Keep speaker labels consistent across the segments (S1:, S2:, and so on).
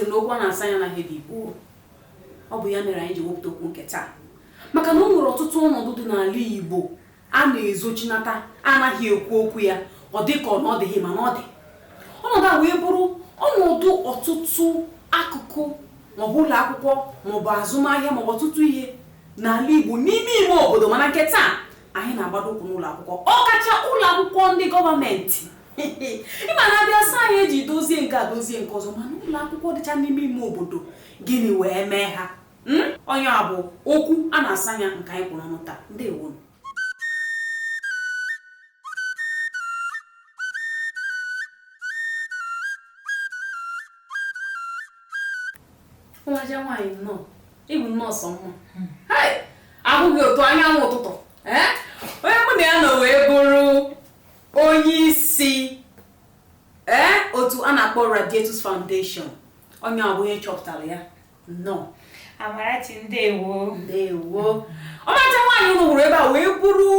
S1: sịrị na okwu a na-asa anya anaghị ebi gboo. Ọ bụ ya mere anyị ji wepụta okwu nke taa, maka na o nwere ọtụtụ ọnọdụ dị n'ala Igbo a na-ezochinata, anaghị ekwu okwu ya. Ọ dị ka ọ na ọ dịghị, mana ọ dị. Ọnọdụ a wee bụrụ ọnọdụ ọtụtụ akụkụ, maọbụ ụlọ akwụkwọ, maọbụ azụmahịa, maọbụ ọtụtụ ihe n'ala Igbo n'ime ime obodo. Mana nke taa, anyị na-agbado ụkwụ n'ụlọ akwụkwọ, ọkacha ụlọ akwụkwọ ndị gọọmenti. Ịma na abịa sị anyị eji dozie nke a, dozie nke ọzọ, mana ụlọ akwụkwọ dịcha n'ime ime obodo, gịnị wee mee ha? Onye a bụ okwu a na-asa anya nke anyị kwuru ọnụ taa. Ndewo. Ọmarịcha nwaanyị, nnọọ, ịbụ nnọọ sọ mma. Ahụ gị otu anyanwụ ụtụtụ. Onye mụ na ya nọ wee bụrụ onye isi ee otu a na-akpọ Radiatus Foundation, onye ọ bụ onye chọpụtara ya. Nnọọ.
S2: Amarachi, ndewo.
S1: Ndewo. Ọmarịcha nwaanyị unu hụrụ ebe a wee bụrụ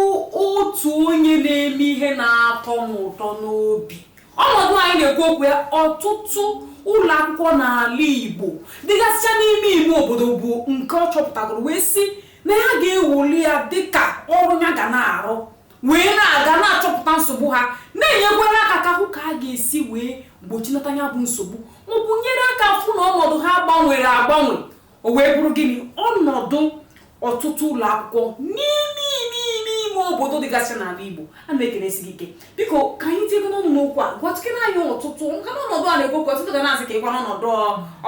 S1: otu onye na-eme ihe na-atọ m ụtọ n'obi. Ọnọdụ anyị na-ekwu okwu ya, ọtụtụ ụlọ akwụkwọ n'ala Igbo dịgasịcha n'ime ime obodo, bụ nke ọ chọpụtagoro wee sị na ya ga-ewuli ya dịka ọrụ ya ga na-arụ, wee na-aga na-achọpụta nsogbu ha, na-enyekwara aka ka hụ ka a ga-esi wee gbochinata ya bụ nsogbu, maọbụ nyere aka fụ na ọnọdụ ha gbanwere agbanwe. O wee bụrụ gịnị? Ọnọdụ ọtụtụ ụlọ akwụkwọ n'ime ime ime ime obodo dịgasị n'ala Igbo. A na-ekelesi gị ike. Biko, ka anyị tiego n'ọnụ n'okwu a. Gwatụkere anyị ọtụtụ nka na ọnọdụ a na-ekwu okwu. Ọtụtụ ga na-asị ka ịkwa n'ọnọdụ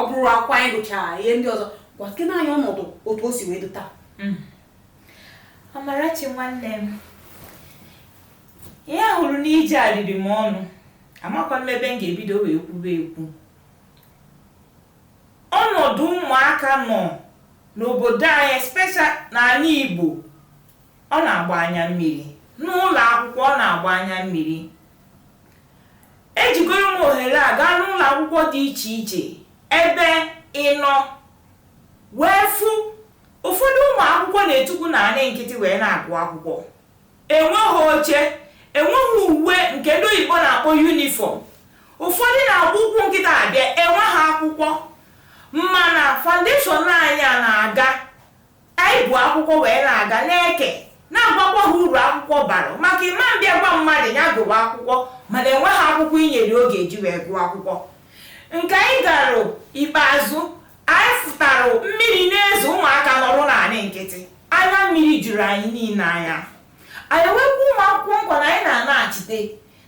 S1: ọ bụrụ akwụkwọ anyị gụchara, ihe ndị ọzọ. Gwatụkere anyị ọnọdụ otu o si wee dị taa.
S2: Amarachi nwanne m, ihe a hụrụ n'ije a riri m ọnụ. Amakwa m ebe m ga-ebido wee kwube ekwu. Ọnọdụ ụmụaka nọ n'obodo anyị, especially n'ala Igbo, ọ na-agba anya mmiri. N'ụlọ akwụkwọ, ọ na-agba anya mmiri. Ejigoro m ohere a gaa n'ụlọ akwụkwọ dị iche iche ebe ị nọ wee fụ ụfọdụ ụmụ akwụkwọ na-etukwu naanị nkịtị wee na-agụ akwụkwọ. Enweghị oche, enweghị uwe nke ndị oyibo na-akpọ uniform. Ụfọdụ na-agba ụkwụ nkịta abịa, enweghị akwụkwọ. Mana foundation anyị a na-aga, anyị bụ akwụkwọ wee na-aga na-eke, na-agwakwa ha uru akwụkwọ bara, maka ịma mbịa gwa mmadụ ya gụwa akwụkwọ mana enweghị akwụkwọ inyere oge eji wee gụọ akwụkwọ. Nke anyị gara ikpeazụ, anyị fụtara mmiri na-ezo, ụmụaka nọrọ naanị nkịtị. Anya mmiri juru anyị niile anya. Anyị wekwa ụmụ akwụkwọ nkwa na anyị na-anaghachite,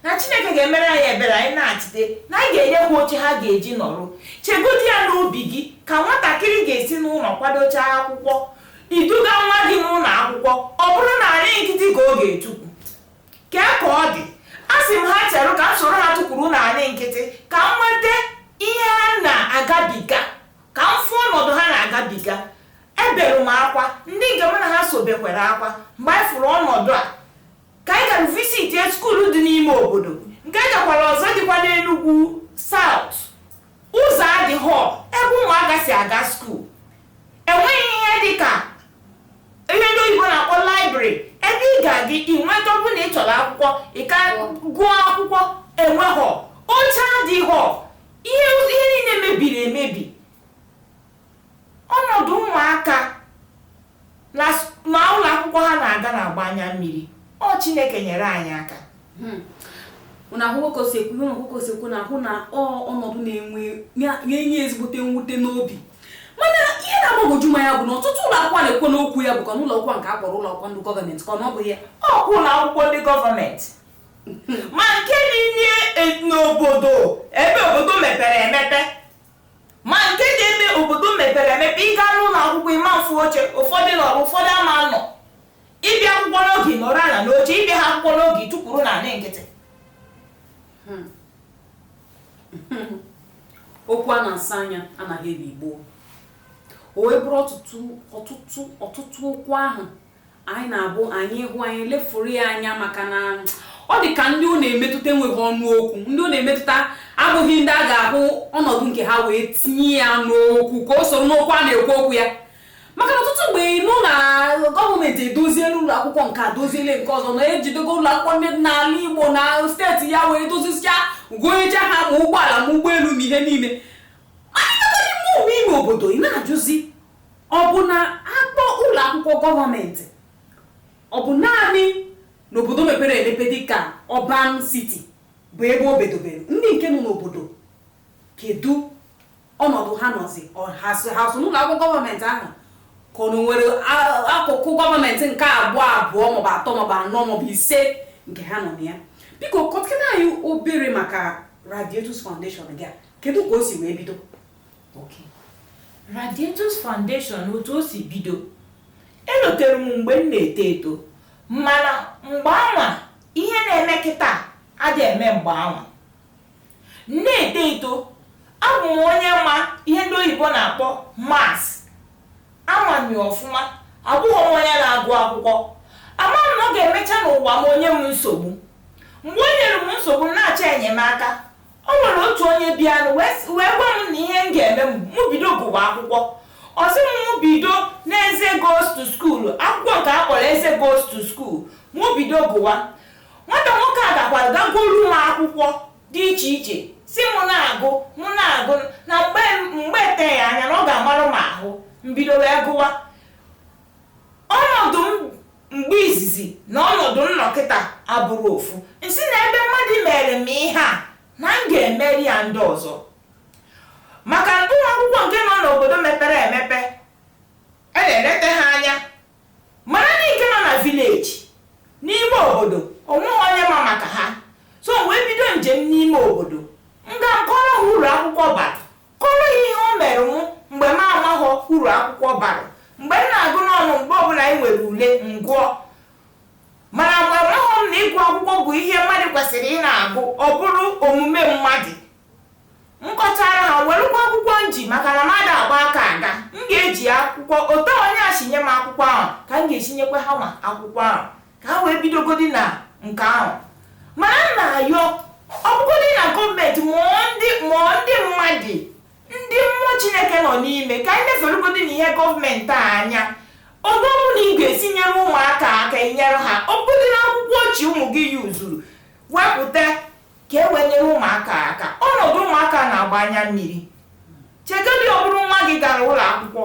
S2: na Chineke ga-emere anyị ebere, anyị na-achite, na anyị ga-enye ha oche ha ga-eji nọrọ. Chegodi ya n'obi gị, ka nwatakịrị ga-esi n'ụlọ kwadochaa akwụkwọ, iduga nwa gị n'ụlọ akwụkwọ, ọ bụrụ na anyị nkịtị ka ọ ga-etukwu. Kee ka ọ dị? A sị m ha cherụ ka m soro ha tụkwuru naanị nkịtị, ka m nweta ihe ha na-agabiga, ka m fụ ọnọdụ ha na-agabiga. Ebere m akwa, ndị nke mụ na ha so bekwere akwa mgbe anyị fụrụ ọnọdụ a. Ka anyị gara visit school dị n'ime obodo, nke anyị gakwara ọzọ dịkwa n'Enugwu South, ụzọ adịghọ ebe ụmụaka si aga school. Enweghị ihe dị ka ihe ndị oyibo na-akpọ library, ebe ị ga-aga inweta, ọ bụrụ na ị chọrọ akwụkwọ, ị ka gụọ akwụkwọ. Enweghọ oche, adịghọ ihe, ihe niile mebiri emebi. Ọnọdụ ụmụaka na ụlọ akwụkwọ ha na-aga na-agba anya mmiri. Ọ Chineke nyere anyị aka.
S1: Unu ahụgo ka o si ekwu ihe, unu ka o si ekwu na ahụ na ọ ọnọdụ na-enwe na-enye ezigbote mwute n'obi. Mana ihe na-agbagwoju m anya bụ na ọtụtụ ụlọ akwụkwọ na-ekwu n'okwu ya bụ ka n'ụlọ akwụkwọ nke a kpọrọ ụlọ akwụkwọ ndị gọọmenti, ka ọ na ọ bụghị ya?
S2: Ọkwa ụlọ akwụkwọ ndị gọọmenti, ma nke dị n'obodo ebe obodo mepere emepe, ma nke dị ebe obodo mepere emepe. Ịga n'ụlọ akwụkwọ, ịma mfu oche. Ụfọdụ nọrọ, ụfọdụ ama nọ. Ịbịa akwụkwọ n'oge, nọrọ ala n'oche. Ịbịa ha akwụkwọ n'oge, tụkwuru naanị nkịtị.
S1: Okwu a na-asa anya anaghị ebi igbo. O wee bụrụ ọtụtụ ọtụtụ ọtụtụ okwu ahụ anyị na-abụ anyị hụ, anyị lefuru ya anya, maka na ọ dị ka ndị ọ na-emetụta enweghị ọnụ okwu. Ndị ọ na-emetụta abụghị ndị a ga-ahụ ọnọdụ nke ha wee tinye ya n'okwu ka o soro n'okwu a na-ekwu okwu ya. Maka na ọtụtụ mgbe ịnụ na gọọmenti edoziela ụlọ akwụkwọ nke a, doziele nke ọzọ, na ejidego ụlọ akwụkwọ ndị dị n'ala Igbo na steeti ya wee dozisia, gonyecha ha ma ụgbọala ma ụgbọelu ma ihe niile. Mana obodo, ị na-ajụzi, ọ bụ na akpọ ụlọ akwụkwọ gọọmenti, ọ bụ naanị n'obodo mepere emepe dịka urban city bụ ebe o bedobere? Ndị nke nọ n'obodo, kedu ọnọdụ ha nọzi? Ha so n'ụlọ akwụkwọ gọọmenti ahụ, ka ọ nwere akụkụ gọọmenti nke abụọ abụọ, maọbụ atọ, maọbụ anọ, maọbụ ise nke ha nọ na ya? Biko, kọtụkena anyị obere maka Radiatus Foundation gị a. Kedu ka o si wee bido?
S2: Okay. Radiatus Foundation, otu o si bido, elotere m mgbe m na-eto eto, mana mgbe anwa, ihe na-eme kịta adị eme. Mgbe anwa m na-eto eto, abụ m onye ma ihe ndị oyibo na-akpọ maths, ama m ya ọfụma. Abụghị m onye na-agụ akwụkwọ. Ama m na ọ ga-emecha n'ụwa m onye m nsogbu. Mgbe o nyere m nsogbu, m na-achọ enyemaka. O nwere otu onye bịanụ wee gwa m na ihe m ga-eme, mụ bido gụwa akwụkwọ. Ọ sị m mụ bido n'Eze Goes to School, akwụkwọ nke a kpọrọ Eze Goes to School. Mụ bido gụwa. Nwata nwoke a gakwara gagoro m akwụkwọ dị iche iche, si mụ na-agụ, mụ na-agụ, na mgbe mgbe eteghị anya na ọ ga-amarụ m ahụ. Mbido wee gụwa. Ọnọdụ m mgbe izizi na ọnọdụ m nọ kịta abụrụ ofu. Nsị na ebe mmadụ mere m ihe a, na m ga-emeri ya ndị ọzọ, maka ụmụ akwụkwọ nke nọ n'obodo mepere emepe, a na-eleta ha anya, mana ndị nke nọ na village, n'ime obodo, onweghị onye ma maka ha. So wee bido njem n'ime obodo m, ga kọrọ ha uru akwụkwọ bara, kọrọ ya ihe o mere mụ mgbe m amaghọ uru akwụkwọ bara. Mgbe m na-agụ n'ọnụ, mgbe ọbụla anyị nwere ule, ngụọ, mana mgbe amaghọ m na ịgụ akwụkwọ bụ ihe mmadụ kwesịrị ị na-agụ, ọ bụrụ omume mmadụ. Nkọchara ha, werekwa akwụkwọ m ji, maka na mmadụ agba aka aga, m ga-eji akwụkwọ otu onye a si nye m akwụkwọ ahụ ka m ga-esinyekwa ha nwa akwụkwọ ahụ, ka ha wee bidogodi na nke ahụ. Mana m na-ayọ, ọ bụgodị na gọọmenti, mụọ ndị mmadụ, ndị mmụọ Chineke nọ n'ime, ka anyị neferugodi na ihe gọọmenti a anya. Oge ọ bụla ị ga-esi nyere ụmụaka aka, inyere ha, ọ bụgodị na akwụkwọ ochie ụmụ gị yuzuru, wepụta ka e wee nyere ụmụaka aka. Ọnọdụ ụmụaka na-agba anya mmiri. Chegodi, ọ bụrụ nwa gị gara ụlọ akwụkwọ,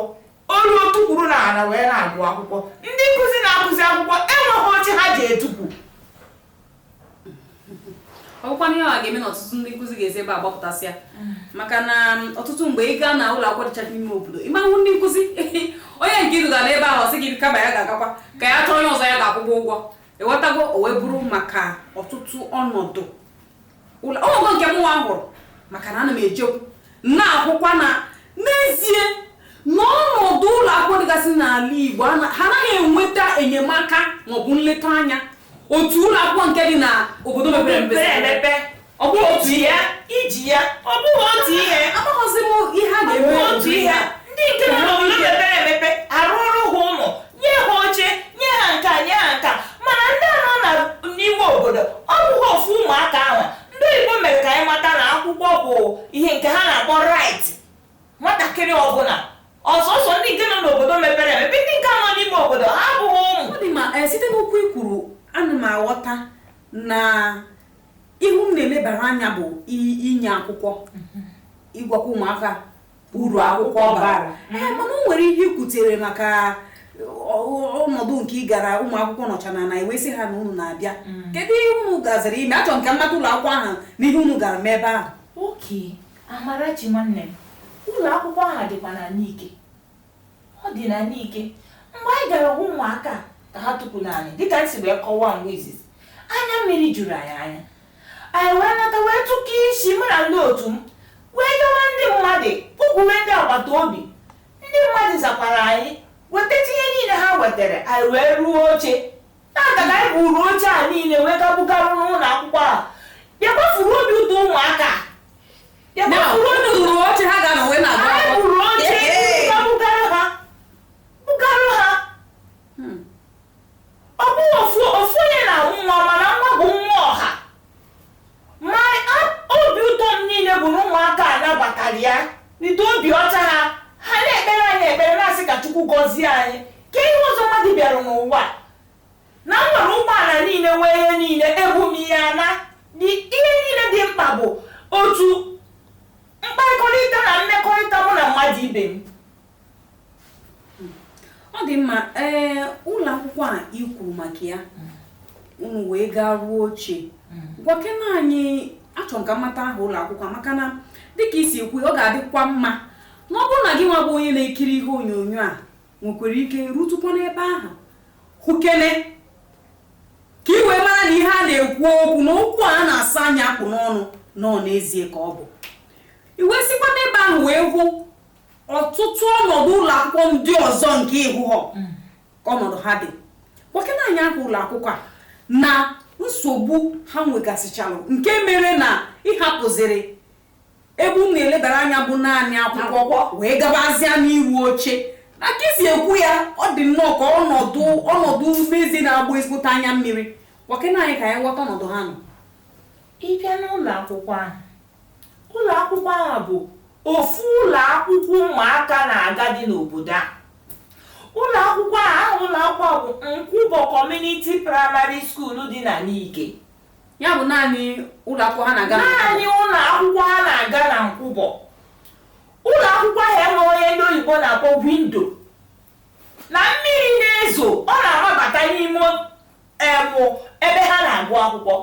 S2: olu otukwuru n'ala wee na-agụ akwụkwọ, ndị nkụzi na-akụzi akwụkwọ enweghị oche ha ji etukwu.
S1: Ọ bụkwa ihe ọ ga-eme na ọtụtụ ndị nkụzi ga-esi ebe a gbapụtasịa, maka na ọtụtụ mgbe ị gaa na ụlọ akwụkwọ dịcha n'ime obodo, ịma hụ ndị nkụzi. Onye nke idugara n'ebe ahụ, ọ sị gị kama ya ga-agakwa ka ya chọọ onye ọzọ ya ga-akwụgwọ ụgwọ. Ịghọtago? O wee bụrụ maka ọtụtụ ọnọdụ ụlọ ọnọdụ nke mụnwa hụrụ, maka na ana m ejekwu na-akwụkwa na n'ezie n'ọnọdụ ụlọ akwụkwọ dịgasị n'ala Igbo, ha anaghị enweta enyemaka maọbụ nleta anya otu ụlọ akwụkwọ nke dị na obodo mepere emepe.
S2: Mepere emepe.
S1: Ọ bụghị otu
S2: Iji
S1: ihe.
S2: ya, iji ya, ọ bụghị otu ihe.
S1: Amaghịzi m ihe a
S2: Ọ
S1: ga-eme.
S2: bụghị otu ihe. Ndị nke nọ n'obodo mepere emepe, arụrụ ha ụlọ, nye ha oche, nye ha nka, nye ha nka, mana ndị a nọ na n'ime obodo, ọ bụghị ofu ụmụaka ahụ. Ndị oyibo mere ka anyị mata na akwụkwọ bụ ihe nke ha na-akpọ right nwatakịrị ọbụla. Ọsọsọ ndị nke nọ n'obodo mepere emepe, ndị nke nọ n'ime obodo, ha abụghị ụmụ.
S1: Ọ dị ma site n'okwu i kwuru, ana m aghọta na ihu m na-elebara anya bụ inye akwụkwọ, ịgwakwa ụmụaka uru akwụkwọ bara. Ee, mana o nwere ihe i kwutere maka ọnọdụ nke ị gara, ụmụ akwụkwọ nọcha na ewesị ha na unu na-abịa. Kedu ihe unu gaziri ime? Achọrọ m ka mmata ụlọ akwụkwọ ahụ na ihe unu gara mee ebe ahụ.
S2: Oke Amarachi nwanne m, ụlọ akwụkwọ ahụ dịkwa na Nike. Ọ dị na Nike. Mgbe anyị gara hụ ụmụaka ka ha tupu naanị, dịka m si wee kọwaa mgbe izizi, anya mmiri juru anyị anya. Anyị wee nata, wee tụkọ isi, mụ na ndị otu m, wee yọwa ndị mmadụ, kpụkwuwe ndị agbata obi. Ndị mmadụ zakwara anyị, wetacha ihe niile ha wetara. Anyị wee ruo oche tata ka anyị buru oche a niile wee gabugarụ n'ụlọ akwụkwọ a, bịakwafuru obi ụtọ ụmụaka, bịakwafuru obi
S1: Unu ruru oche ha ga-anọ wee na-agụ
S2: anyị
S1: akwụkwọ?
S2: buru oche bugara ha, bugara ha. Ọ bụghị ofu ofu onye na-amụ nwa, mana nwa bụ nwa ọha. Ma obi ụtọ m niile bụ na ụmụaka a nabatara ya n'ite obi ọcha ha. Ha na-ekpere anyị ekpere, na-asị ka Chukwu gọzie anyị, ka ihe ọzọ mmadụ bịara n'ụwa na m nwere ụgbọala niile, nwee ihe niile, ebu m ya na ihe niile dị mkpa bụ otu mkpakọrịta na mmekọrịta mụ na mmadụ. ibe m.
S1: Ọ dị mma. Ee, ụlọ akwụkwọ a i kwuru maka ya, unu wee gaa rụọ oche, gwakena anyị. Achọrọ m ka m mata aha ụlọ akwụkwọ a, maka na dịka i si ekwu, ọ ga-adịkwa mma na ọ bụrụ na gị nwa bụ onye na-ekiri ihe onyonyo a nwekwara ike rutụkwa n'ebe ahụ hụkene, ka ị wee mara na ihe a na-ekwu okwu na okwu a na-asa anya akpụ n'ọnụ nọ n'ezie ka ọ bụ. I wee sikwa n'ebe ahụ wee hụ ọtụtụ ọnọdụ ụlọ akwụkwọ ndị ọzọ nke ịhụghọ ka ọnọdụ ha dị. Gwakena anyị aha ụlọ akwụkwọ a na nsogbu ha nwegasịchalụ, nke mere na ịhapụziri ebe unu na-elebara anya bụ naanị akwụkwọ wee gabazịa n'iru oche. Na ka isi ekwu ya, ọ dị nnọọ ka ọnọdụ n'ezie na-agba ezigbote anya mmiri. Gwakena anyị ka anyị ghọta ọnọdụ ha nọ.
S2: Ịbịa n'ụlọ akwụkwọ ahụ, ụlọ akwụkwọ ahụ bụ ofu ụlọ akwụkwọ ụmụaka na-aga dị n'obodo a. Ụlọ akwụkwọ ahụ, ụlọ akwụkwọ bụ Nkwụbọ Community Primary School dị na Nike.
S1: Ya bụ naanị ụlọ akwụkwọ ha na-aga na
S2: Naanị ụlọ akwụkwọ ha na-aga na Nkwụbọ. Ụlọ akwụkwọ ahụ enwe onye ndị oyibo na-akpọ window, na mmiri na-ezo, ọ na-amabata n'ime emụ ebe ha na-agụ akwụkwọ.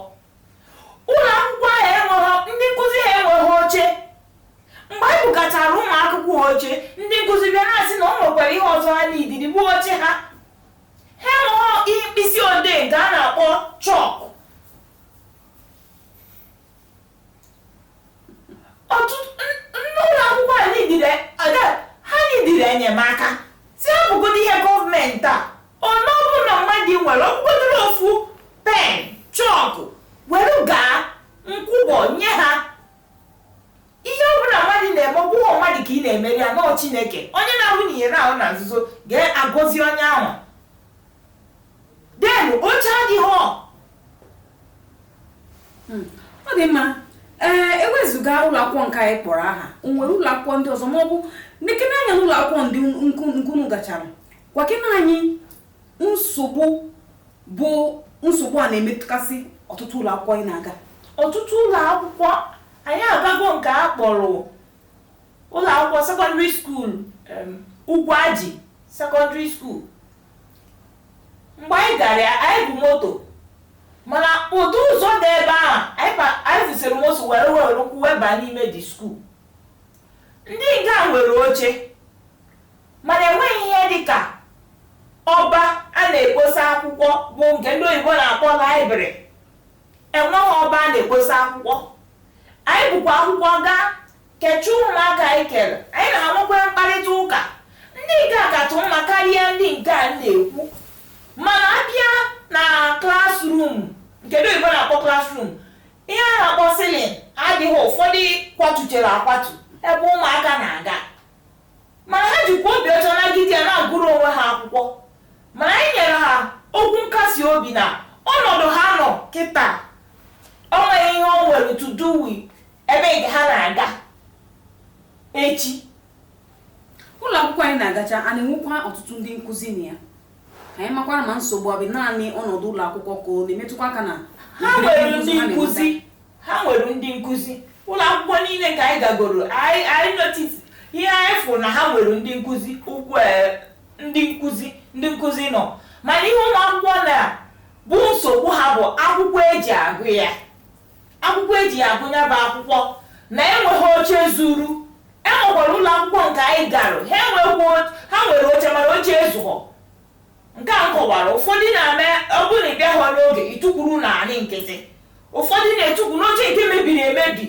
S2: Ụlọ akwụkwọ ahụ enweghị ndị nkụzi, ha enweghị oche. Mgbe anyị bukachara ụmụ akwụkwọ oche, ndị nkụzi bịa na-asị na o nwekwara ihe ọzọ ha n'idiri bụ oche. Ha ha enweghị ihe mkpịsị odee nke a na-akpọ chalk. Ọtụtụ ndị ụlọ akwụkwọ a nidiri ha nidiri enyemaka si abụgodo ihe gọọmenti a ọnụọbụla mmadụ nwere ọbụgodoro ofu pen, chalk, were gaa Nkwụbọ nye ha. Ihe ọbụla mmadụ na-eme, ọ bụghị mmadụ ka ị na-emeri ya, nọọ Chineke onye na-ahụ na ihe na-ahụ na nzuzo ga-agọzi onye ahụ. Den oche adịghị.
S1: Ọ dị mma. Ee, ewezụga ụlọ akwụkwọ nke anyị kpọrọ aha, o nwere ụlọ akwụkwọ ndị ọzọ, ma ọ bụ nekene anya n'ụlọ akwụkwọ ndị nkunu gachara, gwakene anyị nsogbu bụ nsogbu a na-emetụkasị ọtụtụ ụlọ akwụkwọ ị na-aga?
S2: Ọtụtụ ụlọ akwụkwọ anyị agago, nke a kpọrọ ụlọ akwụkwọ secondary school, Ugwuaji Secondary School. Mgbe anyị gara ya, anyị bụ moto, mana ụdị ụzọ dị ebe ahụ, anyị fusịrị moto were ụkwụ wee baa n'ime the school. Ndị nke a nwere oche, mana enweghị ihe dịka ọba a na-ekposa akwụkwọ, bụ nke ndị oyibo na-akpọ library. Enweghị ọba a na-ekposa akwụkwọ. Anyị bụkwa akwụkwọ gaa kechaa ụmụaka anyị kere, anyị na-anwekwa mkparịta ụka. Ndị nke a katụ mma karịa ndị nke a na-ekwu, mana abịa na classroom, nke ndị oyibo na-akpọ classroom, ihe a na-akpọ ceiling adịghị. Ụfọdụ kwatuchere akwatu ebe ụmụaka na-aga, mana ha jikwa obi ọcha nagide ya na-agụrụ onwe ha akwụkwọ. Mana anyị nyere ha okwu nkasi obi na ọnọdụ ha nọ kịta, o nweghị ihe o nwere to do with ebe nke ha na-aga echi.
S1: Ụlọ akwụkwọ anyị na-agacha, a na-enwekwa ọtụtụ ndị nkụzi na ya, ka anyị makwara ma nsogbu ọ bụ naanị ọnọdụ ụlọ akwụkwọ ka ọ na-emetụkwa aka na
S2: Ha nwere ndị nkụzi, ha nwere ndị nkụzi. Ụlọ akwụkwọ niile ka anyị gagoro, anyị notice ihe anyị fụrụ na ha nwere ndị nkụzi ụkwụ, ndị nkụzi nọ, mana ihe ụmụ akwụkwọ na bụ nsogbu ha bụ akwụkwọ eji agụ ya, akwụkwọ eji agụ ya bụ akwụkwọ, na enweghị oche zuru. Enwekwara ụlọ akwụkwọ nke anyị gara, ha enwekwa, ha nwere oche, mana oche ezughọ. Nke a m kọwara, ụfọdụ na-eme, ọ bụrụ na ị bịaghị n'oge, ịtụkwuru naanị nkịtị. Ụfọdụ na-etukwu n'oche nke mebiri emebi,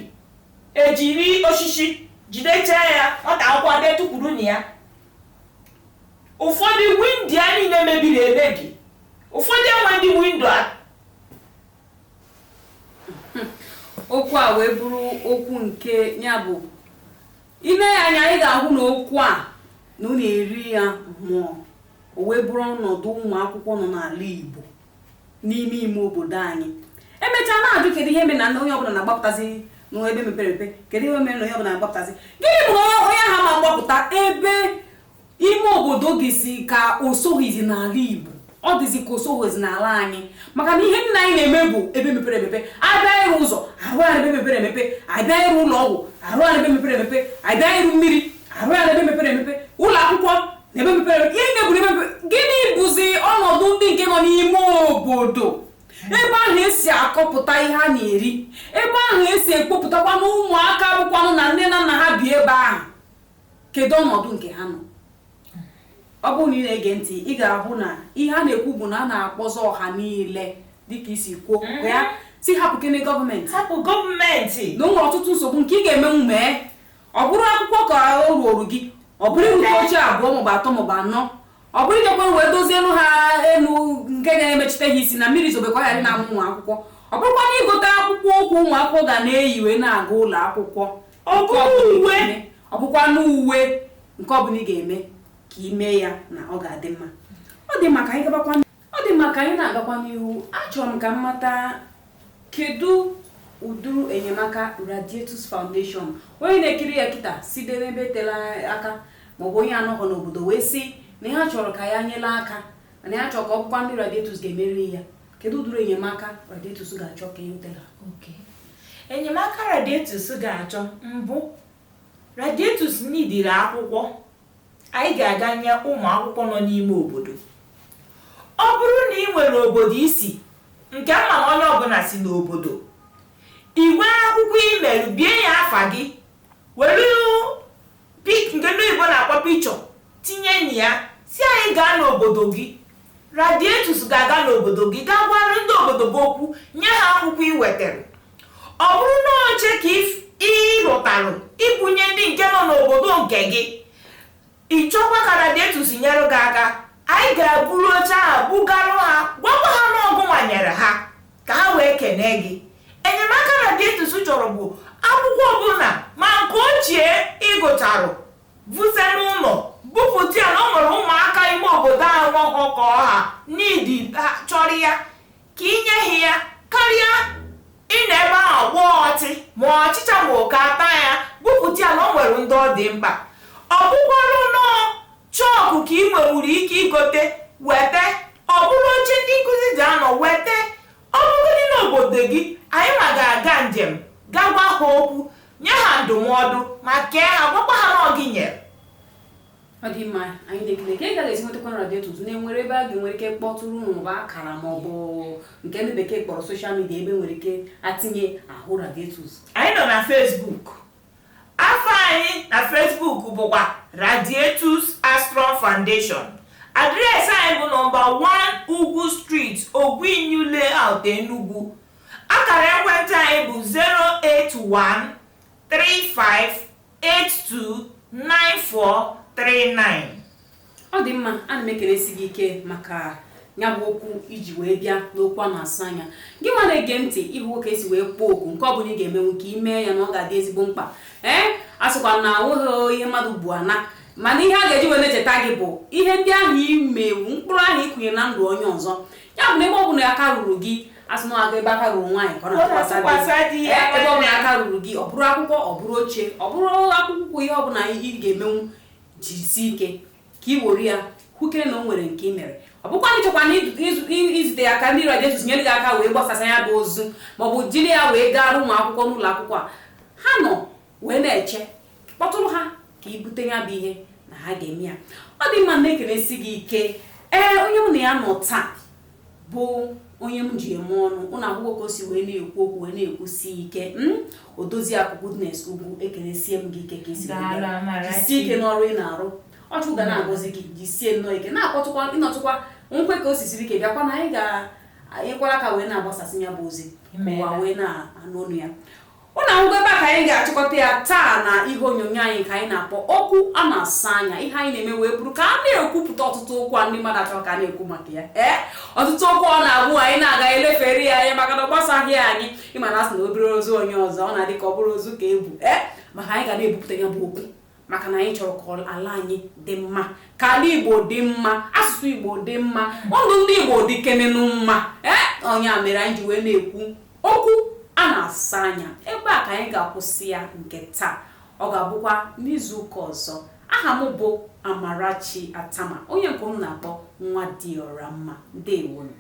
S2: ejiri osisi jidechaa ya, nwata akwụkwọ abịa tụkwuru na ya. Ụfọdụ window ya niile mebiri emebi, ụfọdụ enwe ndị window a.
S1: Okwu a wee bụrụ okwu nke ya bụ ime ya anya, ị ga-ahụ na okwu a na ọ na-eri ya mmụọ. O wee bụrụ ọnọdụ ụmụ akwụkwọ nọ n'ala Igbo n'ime ime obodo anyị. Emechaa na-ajụ, kedu ihe mere na onye ọbụla na-agbapụtazi n'ebe mepere emepe? Kedu ihe mere na onye ọbụla na-agbapụtazi? Gịnị bụ na onye ahụ ma mgbapụta ebe ime obodo dịzi ka o soghizi n'ala Igbo? Ọ dịzi ka o soghizi n'ala anyị, maka na ihe nna anyị na-eme bụ ebe mepere emepe. Abịa ịrụ ụzọ, arụ ya n'ebe mepere emepe. Abịa ịrụ ụlọ ọgwụ, arụ ya n'ebe mepere emepe. Abịa ịrụ mmiri, arụ ya n'ebe mepere. Akọpụta ihe a na-eri ebe ahụ, esi ekpopụtakwa na ụmụaka bụkwanụ na nne na nna ha bi ebe ahụ. Kedu ọnọdụ nke ha nọ? Ọ bụrụ na ị na-ege ntị, ị ga-ahụ na ihe a na-ekwu bụ na a na-akpọzọ ọha niile, dịka isi kwuo ya, si hapụ kene gọọmenti.
S2: Hapụ gọọmenti.
S1: Na o nwere ọtụtụ nsogbu nke ị ga-emenwu mee. Ọ bụrụ akwụkwọ ka o ruoru gị, ọ bụrụ irute oche abụọ maọbụ atọ maọbụ anọ, ọ bụrụ ijekwe wee dozie elu ha elu nke ga-emechite ha isi na mmiri zobe ka ọ ghara na-amụ ụmụ akwụkwọ, ọ bụrụkwa na igote akwụkwọ ụkwụ ụmụ akwụkwọ ga na-eyi wee na-aga ụlọ akwụkwọ.
S2: Ọ bụrụ uwe.
S1: Ọ bụkwa n'uwe nke ọbụla ị ga-eme ka ị mee ya na ọ ga-adị mma. Ọ dị mma ka anyị gabakwa, ọ dị mma ka anyị na-agakwa n'ihu. Achọrọ m ka m mata, kedu ụdịrị enyemaka Radiatus Foundation, onye na-ekiri ya kịta site n'ebe tela aka maọbụ onye anọghọ n'obodo wee sị na ihe a chọrọ ka ya nyela aka, na ya chọrọ ka ọ bụkwa ndị Radiatus ga-emeri ya, kedu ụdịrị enyemaka Radiatus ga-achọ ka erutela?
S2: Enyemaka Radiatus ga-achọ, mbụ, Radiatus nidiri akwụkwọ anyị ga-aga nye ụmụ akwụkwọ nọ n'ime obodo. Ọ bụrụ na ị nwere obodo isi nke mma na onye ọbụla si n'obodo, igwe akwụkwọ email bie ya afa gị, were nke ndị oyibo na-akpọ picture tinye na ya, si anyị gaa n'obodo gị. Radiatus ga-aga n'obodo gị, gaa gwara ndị obodo gị okwu, nye ha akwụkwọ ị wetara. Ọ bụrụ na oche ka ị rụtarụ ibunye ndị nke nọ n'obodo nke gị, ị chọkwa ka Radiatus nyere gị aka, anyị ga-eburu oche ahụ bugarụ ha, gwakwa ha na ọgụ nwanyere ha ka ha wee kenee gị. Enyemaka Radiatus chọrọ bụ akwụkwọ ọbụla, ma nke ochie ịgụcharụ vuse n'ụlọ bupụta ya, na o nwere ụmụaka ime obodo ahụ nweghọ ka ọha n'idi chọrọ ya ka inye ha ya, karịa ị na ebe ahụ gbọọ ọtị ma ọchịcha ma oke ata ya. Bupụta ya na o nwere ndị ọ dị mkpa. Ọ bụkwarụ nọọ chalk ka ị nwenwuru ike igote, weta. Ọ bụrụ oche ndị nkụzi ji anọ, weta. Ọ bụgodị n'obodo gị, anyị ma ga-aga njem ga gwa ha okwu, nye ha ndụmọdụ, ma kee ha, gwakwa ha na ọ gị nyere.
S1: Ọ dị mma. Anyị na-ekele ka ị gaghị esi nwetakwa Radiatus na enwere ebe a ga-enwere ike kpọtụrụ unu maọbụ akara maọbụ nke ndị bekee kpọrọ social media, ebe nwere ike atinye ahụ Radiatus.
S2: Anyị nọ na Facebook. Afọ anyị na Facebook bụkwa Radiatus Astron Foundation. Address anyị bụ nọmba 1 Ugwu Street, Ogwuinyu Layout, Enugu. Akara ekwentị anyị bụ 081 35 82 9439.
S1: Ọ dị mma. Ana m ekelesi gị ike maka ya bụ okwu iji wee bịa n'okwu a na-asa anya. Gị nwa na-ege ntị, ịhụ ka esi wee kpọọ oku nke ọbụla ị ga-emenwu ka ị mee ya na ọ ga-adị ezigbo mkpa. Ee, a sịkwa na nweghị ihe mmadụ bụ ana, mana ihe a ga-eji wee na-echeta gị bụ ihe ndị ahụ imewu, mkpụrụ ahụ ịkụnye na ndụ onye ọzọ. Ya bụ na ebe ọ bụla aka ruru gị, asị na aga ebe aka ruru nwaanyị ka ọ na-atụkwasị
S2: di ya.
S1: Ebe ọ bụla aka ruru gị, ọ bụrụ akwụkwọ, ọ bụrụ oche, ọ bụrụ akwụkwọ, ihe ọbụla ị ga-emenwu, jisie ike ka ị were ya hụkere na o nwere nke ị mere. Ọ bụkwa na ịchọkwa na izute ya ka ndị Radiatus nyere gị aka wee gbasasa ya bụ ozu, maọbụ jiri ya wee gara ụmụ akwụkwọ n'ụlọ akwụkwọ a ha nọ wee na-eche, kpọtụrụ ha ka ị bute ya bụ ihe na ha ga-eme ya. Ọ dị mma. Na-ekelesi gị ike. Ee, onye mụ na ya nọ taa bụ onye m ji eme ọnụ. Ụnụ akwụkwọ ka o si wee na-ekwu okwu wee na-ekwusi ike. Odoziakụ Goodness Ugwu, ekelesie m gị ike ka isi wee bịa.
S2: Daalụ, Amarachi.
S1: Jisie ike n'ọrụ ị na-arụ. Ọchụ ga na-agọzi gị. Jisie nnọọ ike na-akpọtụkwa, ịnọtụkwa nkwe ka o sisiri ike bịakwa na anyị ga-enyekwara aka wee na-agbasasị ya bụ ozi.
S2: Imeela.
S1: Ụwa wee na-anụ ọnụ ya. Ụnụ ahụgo ebe a ka anyị ga-achịkọta ya taa na ihe onyonyo anyị nke anyị na-akpọ okwu a na-asa anya. Ihe anyị na-eme wee bụrụ ka a na-ekwupụta ọtụtụ okwu a ndị mmadụ achọrọ ka a na-ekwu maka ya. Ee, ọtụtụ okwu ọ na-abụ anyị na-aga elefere ya anya maka na ọ gbasaghị anyị. Ịma na asị na obere ozu onye ọzọ, ọ na-adị ka ọ bụrụ ozu ka ebu. Ee, maka anyị ga na-ebupụta ya bụ okwu maka na anyị chọrọ ka ala anyị dị mma, ka ala Igbo dị mma, asụsụ Igbo dị mma, ndụ ndị Igbo dị kenenu mma. Ee, onye a mere anyị ji wee na-ekwu okwu a na-asa anya. Ebe a ka anyị ga-akwụsị ya nke taa. Ọ ga-abụkwa n'izu ụka ọzọ. Aha m bụ Amarachi Atama, onye nke m na-akpọ nwa dị ọra mma. Ndewonu.